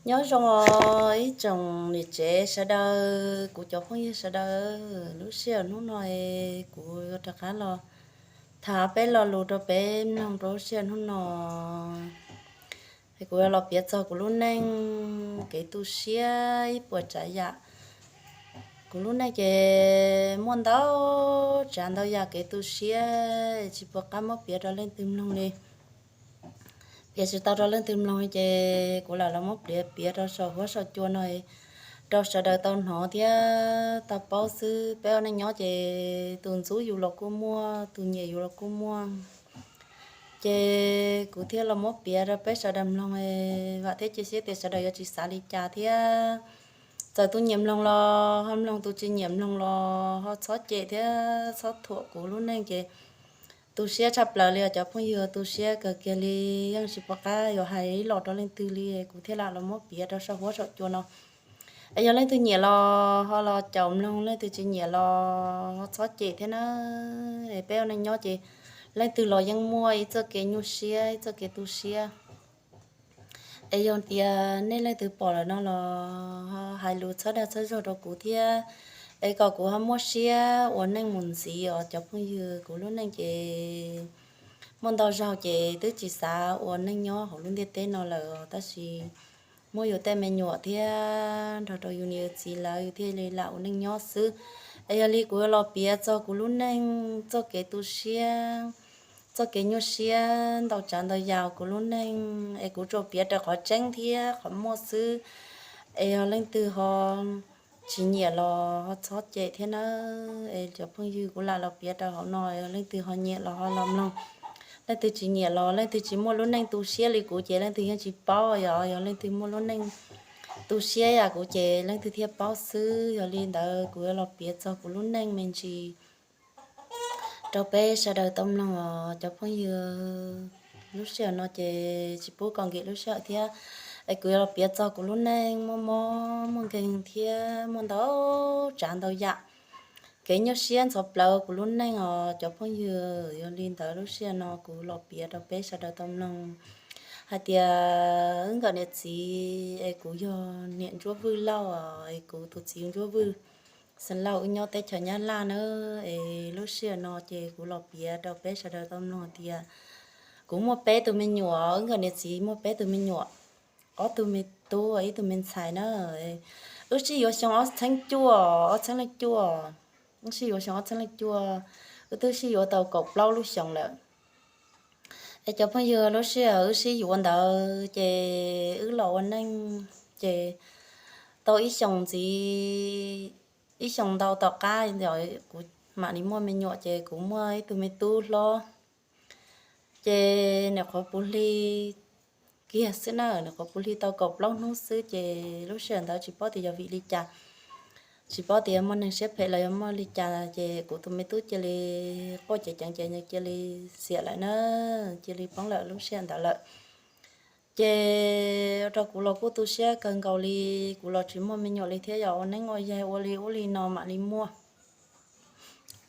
Nyob zoo os ib tsoom niam tsev sawv daws, kuv cov phooj ywg sawv daws, lub sij hawm hnub no kuv yuav rov qab los tham peb lo lus rau peb mloog rau lub sij hawm hnub no. Kuv yuav los piav txog kuv lub neej kev tu siab ib puas tsav yam. Kuv lub neej ces muaj ntau tsav ntau yam kev tu siab, tsis pom qab muab piav rau leej twg mloog li. Piav tsis tau rau leej twg mloog ces kuv lam los muab piav piav rau saum huab saum cua no rau sawv daws tau hnov thiab tau paub xwb. Peb ua neej nyob ces tus ntxub yus los kuj muaj, tus nyiam yus los kuj muaj. Ces kuv thiaj los muab piav rau peb sawv daws mloog, vam thiab cia siab tias sawv daws yuav tsis xav li cas thiab. Txawm tus nyiam mloog los ho mloog, tus tsis nyiam mloog los ho txhob cem thiab txhob thuam kuv lub neej ces tu siab tshaj plaws li os cov phooj ywg, tu siab kawg kiag li, yeej tsis pom qab yuav hais ib los rau leej twg li, kuv thiaj lam los muab piav rau saum huab saum cua no. Es yog leej twg nyiam los ho los caum mloog, leej twg tsis nyiam los ho txhob cem thiab na. Es peb ua neej nyob ces leej twg los yeej muaj ib txoj kev nyuaj siab, ib txoj kev tu siab. Es yog tias nej leej twg pom lawm no los ho hais lus txhawb dag txhawb zog rau kuv thiab, es kom kuv ho muaj siab ua neej mus ntxiv os cov phooj ywg. Kuv lub neej ces muaj ntau zaug ces twb tsis xav ua neej nyob hauv lub ntiaj teb no lawm, tab sis muaj yus tej me nyuam thiab nrog rau yus niam yus txiv lawv, yus thiaj li lam ua neej nyob xwb. Es yog li kuv yuav los piav txog kuv lub neej txoj kev tu siab, txoj kev nyuaj siab ntau tsav ntau yam kuv lub neej, es kuv tsuas piav raws qhov tseeb thiab qhov muaj xwb. Es yog leej twg ho tsis nyiam los ho txhob cem thiab na. Es cov phooj ywg, kuv lam los piav rau hauv no, yog leej twg ho nyiam los ho los mloog. Leej twg tsis nyiam los leej twg tsis muaj lub neej tu siab li kuv ces leej twg yeej tsis paub. Yog, yog leej twg muaj lub neej tu siab yam kuv ces leej twg thiaj paub xwb. Yog li ntawd kuv yuav los piav txog kuv lub neej me ntsis rau peb sawv daws tau mloog os cov phooj ywg. Lub sij hawm no ces tsis pub kom nkim lub sij hawm thiab, es kuv yuav los piav txog kuv lub neej muaj mob muaj nkeeg thiab muaj ntau tsav ntau yam kev nyuaj siab ntxhov plawv kuv lub neej os cov phooj ywg. Yog li ntawd lub sij hawm no kuv los piav rau peb sawv daws tau mloog hais tias wb nkawm niam txiv, es kuv yog niam Ntsuab Vwj Lauj, es kuv tus txiv Ntsuab Vwj Xeem Lauj, wb nyob teb chaws Nyab Laj na. Es lub sij hawm no ces kuv los piav rau peb sawv daws tau mloog tias kuv muaj peb tug me nyuam, wb nkawm niam txiv muaj peb tug me nyuam, ob tug me tub ib tug me ntxhais na. Wb sib yuav xyoo ob txheeb cuaj, ob txheeb leej cuaj, wb sib yuav xyoo ob txheeb leej cuaj, wb twb sib yuav tau kaum plaub lub xyoos lawm. Es cov phooj ywg, lub sij hawm wb sib yuav ntawd ces wb los ua neej ces tau ib xyoos ntxiv, ib xyoos ntau tom qab kuv mam li muaj me nyuam ces kuv muaj ib tug me tub hlob. Ces nws qhuav puv hli kiag xwb na, nws qhuav puv hli tau kaum plaub hnub xwb ces lub sij hawm ntawd tsis paub tias yog vim li cas, tsis paub tias muaj neeg siab phem los yog muaj li cas ces kuv tus me tub cia li quaj ceev ceev ces nws cia li xiam lawm na, cia li poob lawm lub sij hawm ntawd lawm. Ces ua rau kuv los kuj tu siab kawg nkaus li, kuv los tsis muaj me nyuam li thiab, yog ua neeb ua yaig ua li ub li no mam li muaj.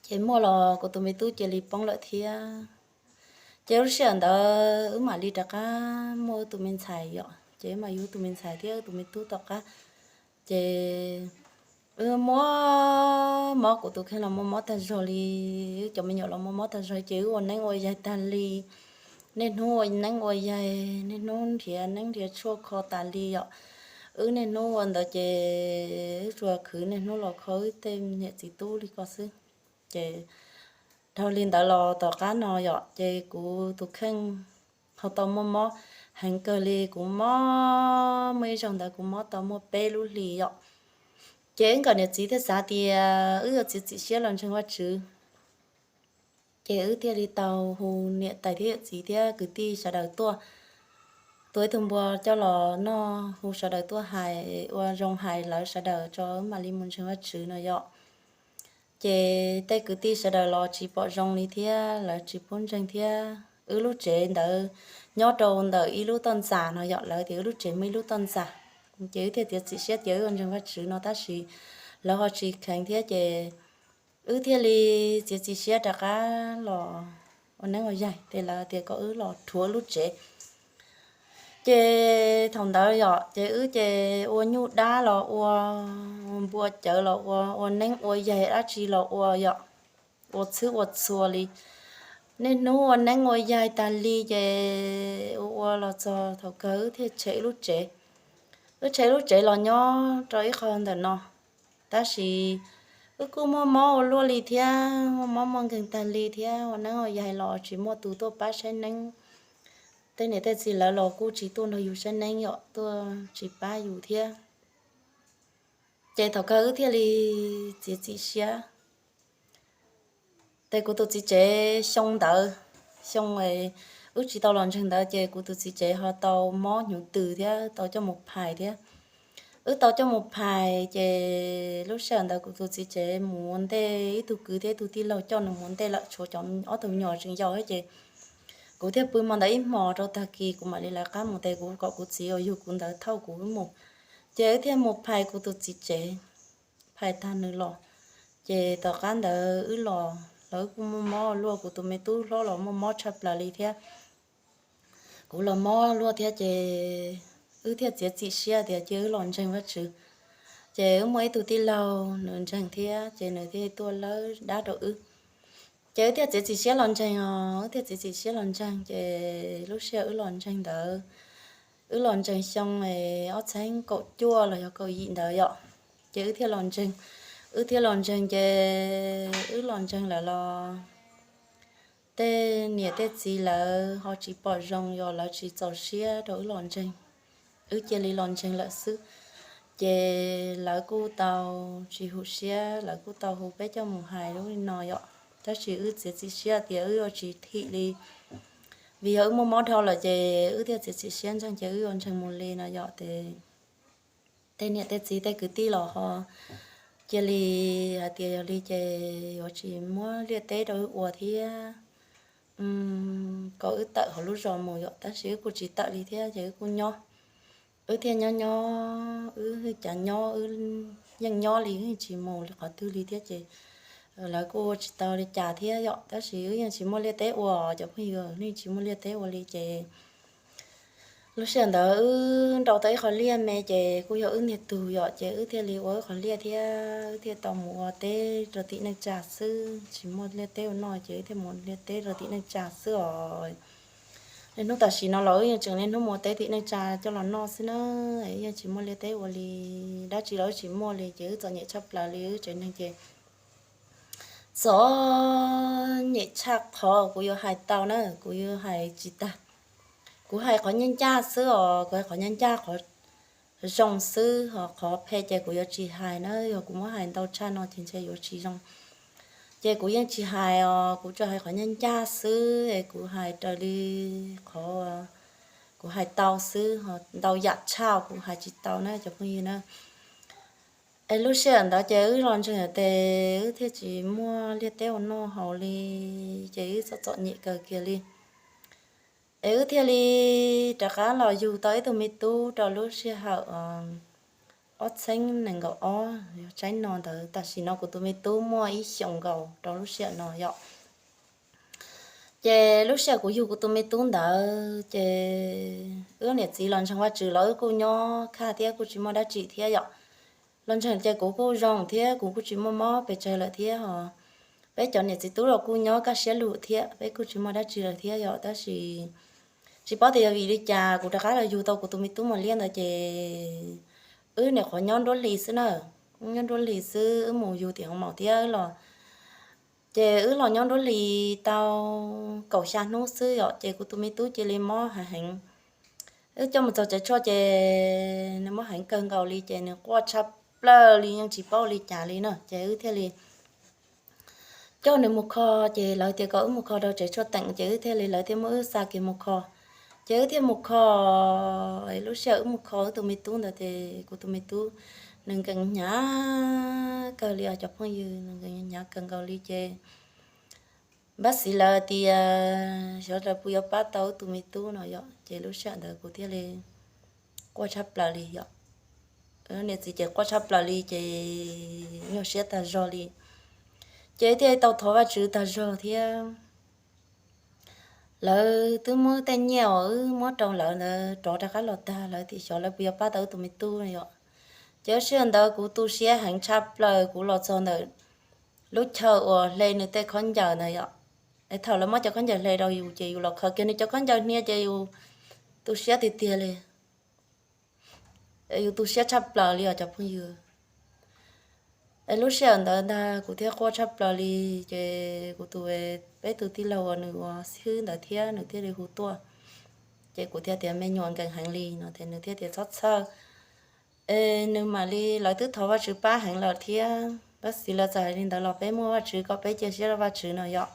Ces muaj los kuv tus me tub cia li poob lawm thiab. Ces lub sij hawm ntawd wb mam li rov qab muaj wb tus me ntxhais yom, ces wb mam yuav wb tus me ntxhais thiab wb tus me tub tom qab. Ces wb muab mob, kuv tus kheej los muaj mob tag zog li, wb cov me nyuam los muaj mob tag zog ces wb ua neeb ua yaig tag li. Niaj hnub ua neeb ua yaig, niaj hnub nrhiav neeb nrhiav tshuaj kho tas li yom. Wb niaj hnub ua ntawd ces wb tsuas khwv niaj hnub los kho wb tej niam txiv tub li ko xwb. Ces dhau li ntawd los tom qab no yom, ces kuv tus kheej ho tau muaj mob heev kawg li, kuv mob muaj ib zaug ntawd kuv mob tau muaj peb lub hlis yom. Ces wb nkawm niam txiv thiaj xav tias wb yuav txiav txim siab los ntseeg Vajtswv. Ces wb thiaj li tau hu niam tais thiab yawm txiv thiab kwv tij sawv daws tuaj, tua ib tug npua coj los noj, hu sawv daws tuaj hais ua zoo hais lawv sawv daws tso wb mam li mus ntseeg Vajtswv no yom. Ces tej kwv tij sawv daws los tsis pom zoo li thiab, lawv tsis pub ntseeg thiab. Wb lub tsev ntawd nyob rau ntawm ib lub toj ntxas no yom, lawv tias wb lub tsev muaj ib lub toj ntxas. Ces wb thiaj txiav txim siab tias wb yuav ntseeg Vajtswv no tab sis lawv ho tsis kheev thiab ces wb thiaj li txiav txim siab rov qab los ua neeb ua yaig, ces lawv tias kom wb los rhuav wb lub tsev. Ces thaum ntawd yom, ces wb ces ua nyuj dab los ua, ua npua cawv los ua, ua neeb ua yaig dab tsi los ua yom, ua txhwb ua txhua li. Niaj hnub ua neeb ua yaig tag li ces ua ua los txog thaum kawg wb thiaj tshem wb lub tsev. Wb tshem lub tsev los nyob rau ib qho ntawm no. Tab sis wb kuj muaj mob ua luaj li thiab, muaj mob muaj nkeeg tag li thiab, ua neeb ua yaig los tsis muaj tus tuaj pab saib neeb. Tej niam tej txiv lawv los kuj tsis tuaj nrog yus saib neeb yom, tuaj tsis pab yus thiab. Ces thaum kawg wb thiaj li txiav txim siab. Ces kuv tus txiv tsev xyoo ntawd, xyoo wb tsis tau los ntseeg ntawd ces kuv tus txiv tsev ho tau mob hnyuv tws thiab tau coj mus phais thiab. Wb tau coj mus phais ces lub sij hawm ntawd kuv tus txiv tsev mus ua ntej, ib tug kwv thiab ib tug tij laug coj nws mus ua ntej lawm, tshuav cov ob tug me nyuam tseem yau thiab ces kuv thiaj pw hmo ntawd ib hmos rau tag kis kuv mam li lawv qab mus tes kuv kom kuv txiv uas yug kuv ntawd thauj kuv wb mus. Ces wb thiaj mus phais kuv tus txiv tsev, phais tag nws los. Ces tom qab ntawd wb los los wb kuj muaj mob luaj, kuv tus me tub hlob los muaj mob tshaj plaws li thiab. Kuv los mob luaj thiab ces wb thiaj txiav txim siab tias cia wb los ntseeg Vajtswv. Ces wb muaj ib tug tij laug nws ntseeg thiab ces nws thiaj tuaj lawb dab rau wb. Ces wb thiaj txiav txim siab los ntseeg os, wb thiaj txiav txim siab los ntseeg ces lub sij hawm wb los ntseeg ntawd, wb los ntseeg xyoo ob txhiab kaum cuaj los yog kaum yim ntawd yom. Ces wb thiaj los ntseeg, wb thiaj los ntseeg ces wb los ntseeg lawm los tej niam tej txiv lawv ho tsis pom zoo, yog lawv tsis txaus siab rau wb los ntseeg, wb cia li los ntseeg lawm xwb. Ces lawv kuj tau tsis hum siab, lawv kuj tau hu peb coj mus hais lub li no yom, tab sis wb txiav txim siab tias wb yuav tsis thim li, vim yog wb muaj mob dhau lawm ces wb thiaj txiav txim siab ntseeg ces wb yuav ntseeg mus li no yom. Ces tej niam tej txiv tej kwv tij los ho cia li hais tias yog li ces yuav tsis muab liaj teb rau wb ua thiab, kom wb tawm hauv lub zos mus yom, tab sis wb kuj tsis tawm li thiab ces wb kuj nyob. Wb thiaj nyob nyob wb cas nyob wb yeej nyob li, wb yeej tsis mus li qhov twg li thiab ces lawv kuj ua tsis tau li cas thiab yom, tab sis wb yeej tsis muaj liaj teb ua, cov phooj ywg, wb yeej tsis muaj liaj teb ua li ces lub sij hawm ntawd wb nrau tau ib qho liaj me ces kuj yog wb niag tug yom, ces wb thiaj li ua wb qhov liaj thiab wb thiaj tau mus ua teb rau tim neej tsa xwb, tsis muaj liaj teb ua noj ces wb thiaj mus ua liaj teb rau tim neej tsa xwb os. Niaj hnub tam sim no los wb yeej tseem niaj hnub mus ua teb tim neej tsa coj los noj xwb na, yeej tsis muaj liaj teb ua li, dab tsi los wb tsis muaj li ces wb txom nyem tshaj plaws li wb tsev neeg ces txom nyem tshaj qhov kuv yuav hais tau na, kuv yuav hais tsis tag. Kuv hais qhov ncaj ncaj xwb os, kuv hais qhov ncaj ncaj qhov zoo xwb, ho qhov phem ces kuv yuav tsis hais na, yog kuv muab hais ntau tshaj no ces ntshe yuav tsis zoo. Ces kuv yeej tsis hais os, kuv tsuas hais qhov ncaj ncaj xwb es kuv hais raws li qhov kuv hais tau xwb, ho ntau yam tshaj kuv hais tsis tau na cov phooj ywg na. Es lub sij hawm ntawd ces wb los ntseeg tes wb thiaj tsis muaj liaj teb ua noj haus li, ces wb txom txom nyem kawg kiag li. Es wb thiaj li rov qab los yug tau ib tug me tub rau lub sij hawm ob txhiab nees nkaum ob, yog tsaib no ntawd, tam sim no kuv tus me tub muaj ib xyoos nkaus rau lub sij hawm no yom. Ces lub sij hawm kuv yug kuv tus me tub ntawd ces wb niam txiv los ntseeg Vajtswv los wb kuj nyob khaj thiab kuj tsis muaj dab tsi thiab yom. Los ntseeg ces kuv kuj zoo thiab kuv kuj tsis muaj mob pes tsawg lawm thiab os. Peb cov niam txiv tub los kuj nyob kaj siab lug thiab peb kuj tsis muaj dab tsi lawm thiab yom, tab sis tsis paub tias yog vim li cas kuv rov qab los yug tau kuv tus me tub mos liab ntawd ces wb nyuam qhuav nyob nruab hlis xwb na, nyob nruab hlis xwb wb mus yug tim hoo maum thiab los ces wb los nyob nruab hlis tau kaum xya hnub xwb yom, ces kuv tus me tub cia li mob heev heev. Wb coj mus txog tsev tshuaj ces nws mob heev kawg nkaus li ces nws quaj tshaj plaws li yeej tsis paub ua li cas li na, ces wb thiaj li coj nws mus kho, ces lawv tias kom wb mus kho rau tsev tshuaj teem ces wb thiaj li, lawv thiaj muab wb xa kiag mus kho. Ces wb thiaj mus kho, lub sij hawm wb mus kho wb tus me tub ntawd ces kuv tus me tub nws nkees hnyav kawg li os cov phooj ywg, nws nkees hnyav kawg nkaus li ces npab xiv lawv tias xyov lawv puas yuav pab tau wb tus me tub no yom, ces lub sij hawm ntawd kuv thiaj li quaj tshaj plaws li yom. Niam txiv ces quaj tshaj plaws li ces nyuaj siab tag zog li, ces thiaj tau thov Vajtswv tag zog thiab. lawv twb muab tej nyiaj uas wb muab rau lawv ntawd rov rov qab los tag, lawv tias xyov lawv puas yuav pab tau wb tus me tub no yom. Ces lub sij hawm ntawd kuv tu siab heev tshaj plaws, kuv los txog ntawm lub chaw uas hle nws tej khaub ncaws ntawd yom. Es thaum lawv muab cov khaub ncaws hle rau yus ces yus los khaws kiag nws cov khaub ncaws hnia ces yus tu siab tiag tiag li. Yus tu siab tshaj plaws li os cov phooj ywg. Es lub sij hawm ntawd ntag kuv thiaj quaj tshaj plaws li. Ces kuv tus, peb tus tij laug uas nws ua xib hwb ntawd thiab nws thiaj li hu tuaj. Ces kuv thiaj tias me nyuam nkees heev li no ces nws thiaj tias txhob txhawj, es nws mam li, lawv twb thov Vajtswv pab heev lawm thiab, tab sis lawv txawm hais li ntawd los peb muaj Vajtswv kom peb cia siab rau Vajtswv no yom.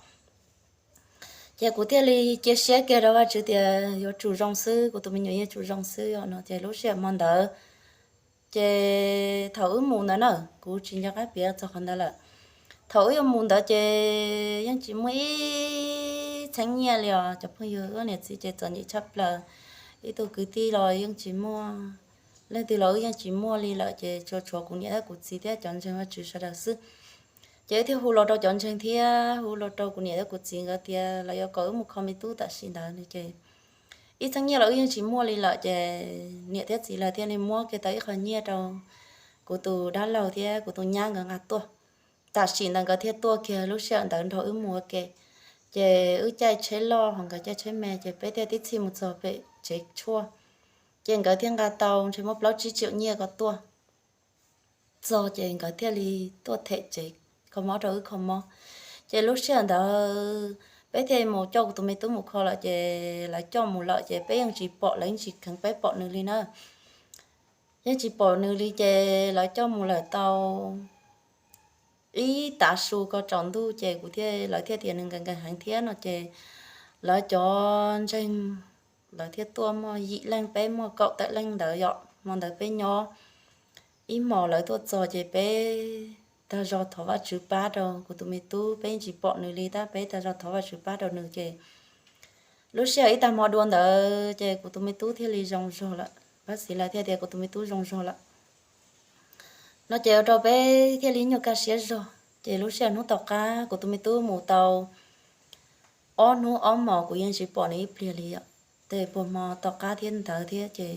Ces kuv thiaj li cia siab kiag rau Vajtswv tias yuav tsum zoo xwb, kuv tus me nyuam yeej tsum zoo xwb yom no. Ces lub sij hawm hmo ntawd, ces thaum wb mus ntawd na, kuv tsis nco qab piav txog qhov ntawd lawm. Thaum wb yuav mus ntawd ces yeej tsis muaj ib txheeb nyiaj li os cov phooj ywg, wb niam txiv ces txom nyem tshaj plaws. Ib tug kwv tij los yeej tsis muaj, leej twg los wb yeej tsis muaj li lawm, ces tsuas tshuav kuv niam thiab kuv txiv thiab cov ntseeg Vajtswv sawv daws xwb. Ces wb thiaj hu los rau cov ntseeg thiab hu los rau kuv niam thiab kuv txiv nkawd tias lawv yuav kom wb mus kho me tub tam sim ntawd no ces ib txheeb nyiaj los wb yeej tsis muaj li lawm, ces niam thiab txiv lawv thiaj li muab kiag tau ib qho nyiaj rau kuv tus dab laug thiab kuv tus nyab nkawd nqa tuaj. Tam sim ntawd nkawd thiaj tuaj kiag lub sij hawm ntawd nrog wb mus ua ke. Ces wb caij tsheb loj ho nkawd caij tsheb me, ces peb thiaj tib txhij mus txog pem tsev tshuaj. Ces nkawd thiaj nqa tau ntshe muaj plaub tsib tsiaum nyiaj ko tuaj txog, ces nkawd thiaj li tuaj them tsev kho mob rau wb kho mob. Ces lub sij hawm ntawd peb thiaj mus coj kuv tus me tub mus kho lawm, ces lawv coj mus lawm ces peb yeej tsis pom, lawv yeej tsis kheev peb pom nws li na. Yeej tsis pom nws li, ces lawv coj mus lawm tau ib tav su ko tsaus ntuj, ces kuv thiaj, lawv thiaj tias nws nkees nkees heev thiab no, ces lawv cov ntseeg lawv thiaj tuaj muaj yim leej, peb muaj kaum tawm leej ntawd yom. Hmo ntawd peb nyob ib hmos, lawv tuaj txog ces peb tag zog thov Vajtswv pab rau kuv tus me tub, peb yeej tsis pom nws li tab peb tag zog thov Vajtswv pab rau nws ces lub sij hawm ib tag hmo dua ntawd ces kuv tus me tub thiaj li zoo zog lawm. Pab txiv lawv thiaj tias kuv tus me tub zoo zog lawm no ces ua rau peb thiaj li nyuaj kaj siab zog. Ces lub sij hawm hnub tom qab kuv tus me tub mus tau ob hnub ob hmos kuv yeej tsis pom nws ib pliag li os. Tej puag hmo tom qab thiab ntawd thiab ces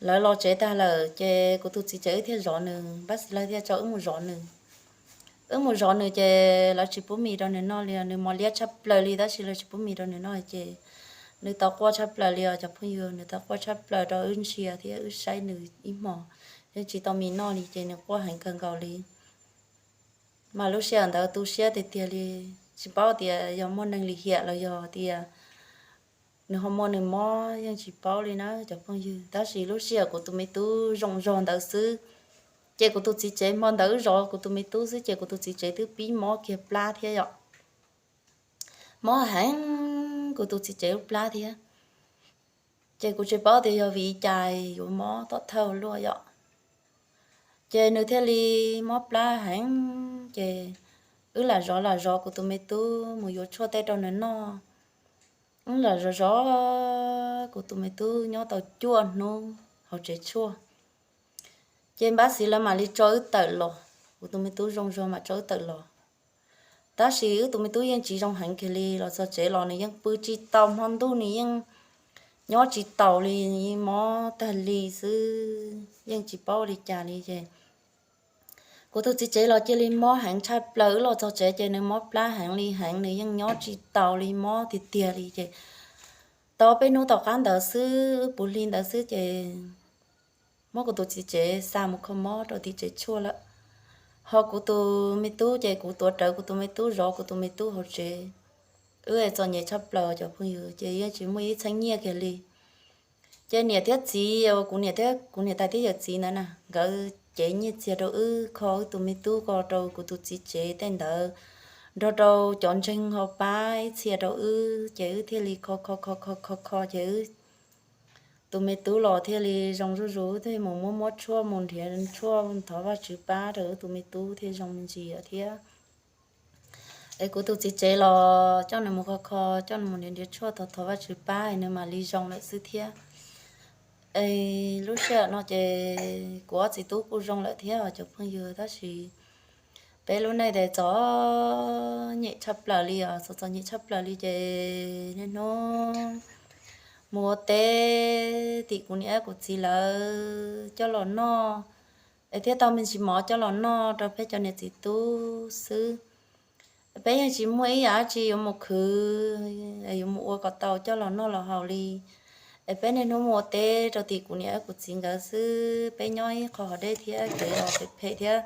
lawv los tsev tag lawm ces kuv tus txiv tsev wb thiaj zov nws, pab txiv lawv thiaj tso wb mus zov nws. Wb mus zov nws ces lawv tsis pub mis rau nws noj li, nws mos liab tshaj plaws li tab sis lawv tsis pub mis rau nws noj ces nws tau quaj tshaj plaws li os cov phooj ywg, nws tau quaj tshaj plaws rau wb ntsia thiab wb saib nws ib hmos, yeej tsis tau mis noj li ces nws quaj heev kawg nkaus li. Mas lub sij hawm ntawd tu siab tiag tiag li, tsis paub tias yog muaj neeg lim hiam los yog tias nws ho muaj nws mob yeej tsis paub li na cov phooj ywg. Tab sis lub sij hawm kuv tus me tub zoo zog ntawd xwb, ces kuv tus txiv tsev hmo ntawd wb zov kuv tus me tub xwb ces kuv tus txiv tsev twb pib mob kiag plab thiab yom. Mob heev kuv tus txiv tsev lub plab thiab. Ces kuv tsis paub tias yog vim li cas yuav mob tom thawj luaj yom. Ces nws thiaj li mob plab heev ces wb lam zov lam zov kuv tus me tub mus yuav tshuaj tej rau nws noj. Wb lam zov zov kuv tus me tub nyob tau cuaj hnub hauv tsev tshuaj, ces npab xiv lawv mam li tso wb tawm los, kuv tus me tub zoo zog mam tso wb tawm los. Tab sis wb tus me tub yeej tsis zoo heev kiag li, los txog tsev los nws yeej pw tsis tau, hmo ntuj nws yeej nyob tsis taus li, mob tag li xwb, yeej tsis paub ua li cas li ces kuv tus txiv tsev los cia li mob heev tshaj plaws. Wb los txog tsev ces nws mob plab heev li heev, nws yeej nyob tsis taus li, mob tiag tiag li ces tau peb hnub tom qab ntawd xwb, wb puv hli ntawd xwb ces muab kuv tus txiv tsev xa mus kho mob rau tim tsev tshuaj lawm. Ho kuv tus me tub ces kuv tuav rawv kuv tus me tub, zov kuv tus me tub hauv tsev. Wb txom nyem tshaj plaws cov phooj ywg, ces yeej tsis muaj ib txheeb nyiaj kiag li. Ces niam thiab txiv, kuv niam thiab kuv niam tais thiab yawm txiv ntawd na, nkawd cev nyiaj txiag rau wb kho wb tus me tub ko rau kuv tus txiv tsev tej ntawd, nrog rau cov ntseeg ho pab ib txhia rau wb, ces wb thiaj li kho kho kho kho kho kho ces wb tus me tub los thiaj li zoo zuj zus, wb thiaj mus muab muab tshuaj mus nrhiav tshuaj thov Vajtswv pab rau wb tus me tub thiaj zoo me ntsis thiab. Es kuv tus txiv tsev los coj nws mus kho kho, coj nws mus nrhiav nrhiav tshuaj thov thov Vajtswv pab es nws mam li zoo lawm xwb thiab. Es lub sij hawm no ces kuv ob txiv tub kuj zoo lawm thiab os cov phooj ywg, tab sis Peb lub neej tes txom nyem tshaj plaws li os, txom txom nyem tshaj plaws li ces niaj hnub mus ua teb tim kuv niam kuv txiv lawv coj los noj, es thiaj tau me ntsis mov coj los noj rau peb cov niam txiv tub xwb. Peb yeej tsis muaj ib yam dab tsi yuav mus khwv, yuav mus ua kom tau coj los noj los haus li. Es peb niaj hnub mus ua teb rau tim kuv niam kuv txiv nkawd xwb, peb nyob ib qho hov deb thiab kev los phem phem thiab.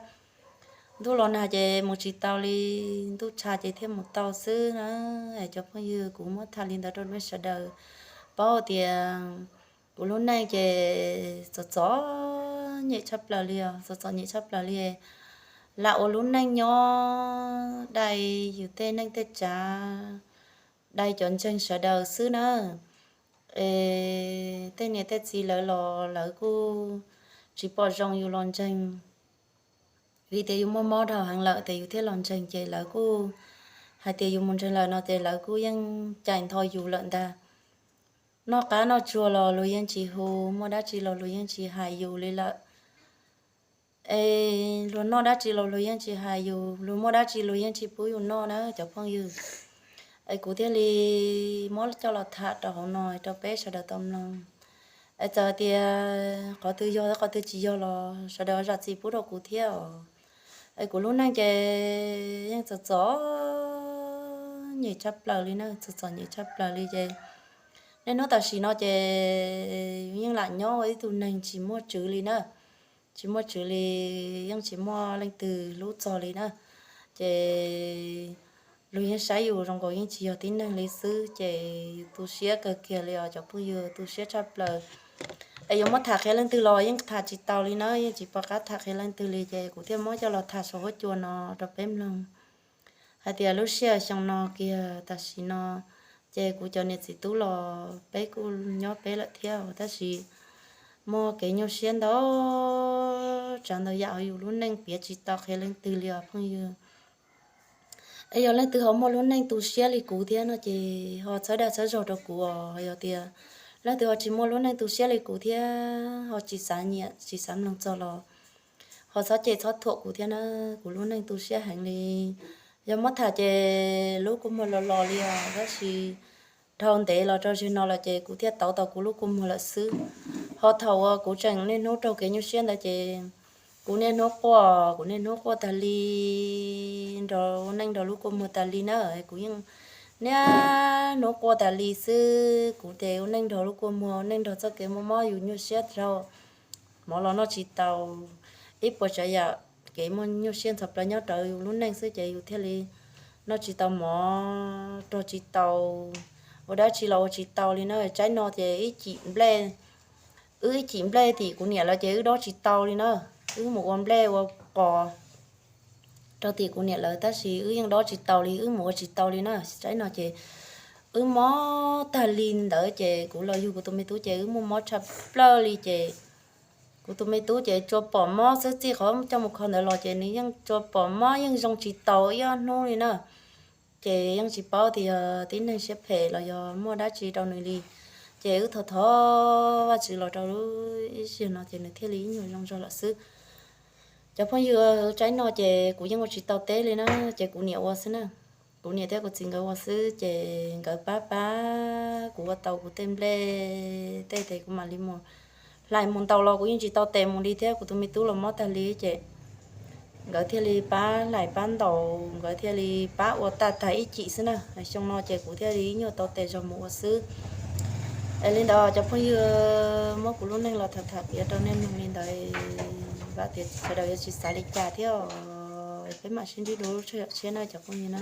Ntuj los nag ces mus tsis tau li, ntuj tshav ces thiaj mus tau xwb na. Cov phooj ywg, kuv muab tham li ntawd rau nej sawv daws paub tias kuv lub neej ces txom txom nyem tshaj plaws li os, txom txom nyem tshaj plaws li. Lam ua lub neej nyob dai yus tej neej tej tsav, dai cov ntseeg sawv daws xwb na. Es tej niam tej txiv lawv los lawv kuj tsis pom zoo yus los ntseeg, vim tias yus muaj mob dhau heev lawm ces yus thiaj los ntseeg, ces lawv kuj hais tias yus mus ntseeg lawm no ces lawv kuj yeej cais ntho yus lawm ntag. Noj qab noj tsuag los luag yeej tsis hu, muaj dab tsi los luag yeej tsis hais yus li lawm. Es luag noj dab tsi los luag yeej tsis hais yus, luag muaj dab tsi luag yeej tsis pub yus noj na cov phooj ywg. Es kuv thiaj li muab coj los tham rau hauv no rau peb sawv daws tau mloog. Es txawm tias qhov twg yog thiab qhov twg tsis yog los sawv daws zam txim pub rau kuv thiab os. Es kuv lub neej ces yeej txom txom nyem tshaj plaws li na, txom txom nyem tshaj plaws li ces niaj hnub tam sim no ces yeej lam nyob ua ib tug neeg tsis muaj tswv li na, tsis muaj tswv li, yeej tsis muaj leej twg hlub txog li na. Ces luag yeej saib yus zoo nkaus yeej tsis yog tib neeg li xwb, ces yus tu siab kawg kiag li os cov phooj ywg, tu siab tshaj plaws. Es yuav muab tham qhia leej twg los yeej tham tsis tau li na, yeej tsis pom qab tham qhia leej twg li, ces kuv thiaj muab coj los tham saum huab cua no rau peb mloog hais tias lub sij hawm xyoo no kiag tam sim no ces kuv cov niam txiv tub los peb kuj nyob peb lawm thiab, tab sis muaj kev nyuaj siab ntau tsav ntau yam hauv yus lub neej piav tsis tau qhia leej twg li os phooj ywg. Es yog leej twg ho muaj lub neej tu siab li kuv thiab no ces ho txhawb dag txhawb zog rau kuv os. Yog tias leej twg ho tsis muaj lub neej tu siab li kuv thiab ho tsis xav nyiam tsis xav mloog txog los ho txhob cem txhob thuam kuv thiab na, kuv lub neej tu siab heev li. Yog muab tham ces lub kua muag los los li os, tab sis dhau ntev los rau zaum no lawm ces kuv thiaj tauv tau kuv lub kua muag lawm xwb. Ho thaum uas kuv tseem niaj hnub raug kev nyuaj siab ntawd ces kuv niaj hnub quaj, kuv niaj hnub quaj tag li, nrog ua neej nrog lub kua muag tas li na. Kuv yeej niaj hnub quaj tas li xwb, kuv ces ua neej nrog lub kua muag, ua neej nrog txoj kev muaj mob yus nyuaj siab rau hmo los noj tsis tau, ib puas tsav yam kev muaj nyuaj siab ntxhov plaws nyob rau yus lub neej xwb ces yus thiaj li noj tsis tau mov, rog tsis tau, ua dab tsi los ua tsis tau li na. Tsaib no ces ib cim nplej, wb ib cim nplej tim kuv niam lawv ces wb dob tsis tau li na. Wb mus ua nplej ua qos rau tim kuv niam lawv tab sis wb yeej dob tsis tau li, wb mus ua tsis tau li na. Tsaib no ces wb mob tag li ntawd ces kuv los yug kuv tus me tub ces wb muaj mob tshaj plaws li ces kuv tus me tub ces tsuas pom mob xwb, txij qhov coj mus kho ntawd los ces nws yeej tsuas pom mob yeej zoo tsis tau ib ob hnub li na. Ces yeej tsis paub tias yog tib neeg siab phem los yog muaj dab tsi rau nws li. Ces wb thov thov Vajtswv los rau lub ib sij hawm no ces nws thiaj li ib nyuag zoo zog lawm xwb. Cov phooj ywg, tsaib no ces kuv yeej ua tsis tau teb li na, ces kuv niam ua xwb na. Kuv niam thiab kuv txiv nkawd ua xwb ces nkawd pab pab kuv ua tau kuv tej nplej tej ces kuv mam li mus hlais mus ntaus los kuv yeej tsis tau tes mus li thiab kuv tus me tub los mob tag li ces nkawd thiaj li pab hlais pab ntaus, nkawd thiaj li pab ua tag tag ib cim xwb na. Xyoo no ces kuv thiaj li ib nyuag tau tes zog mus ua xwb. Es li ntawd cov phooj ywg, muab kuv lub neej los tham tham piav rau nej mloog li ntawd, vam tias sawv daws yuav tsis xav li cas thiab, peb mam sib ntsib dua lub sij hawm tshiab na cov phooj ywg na.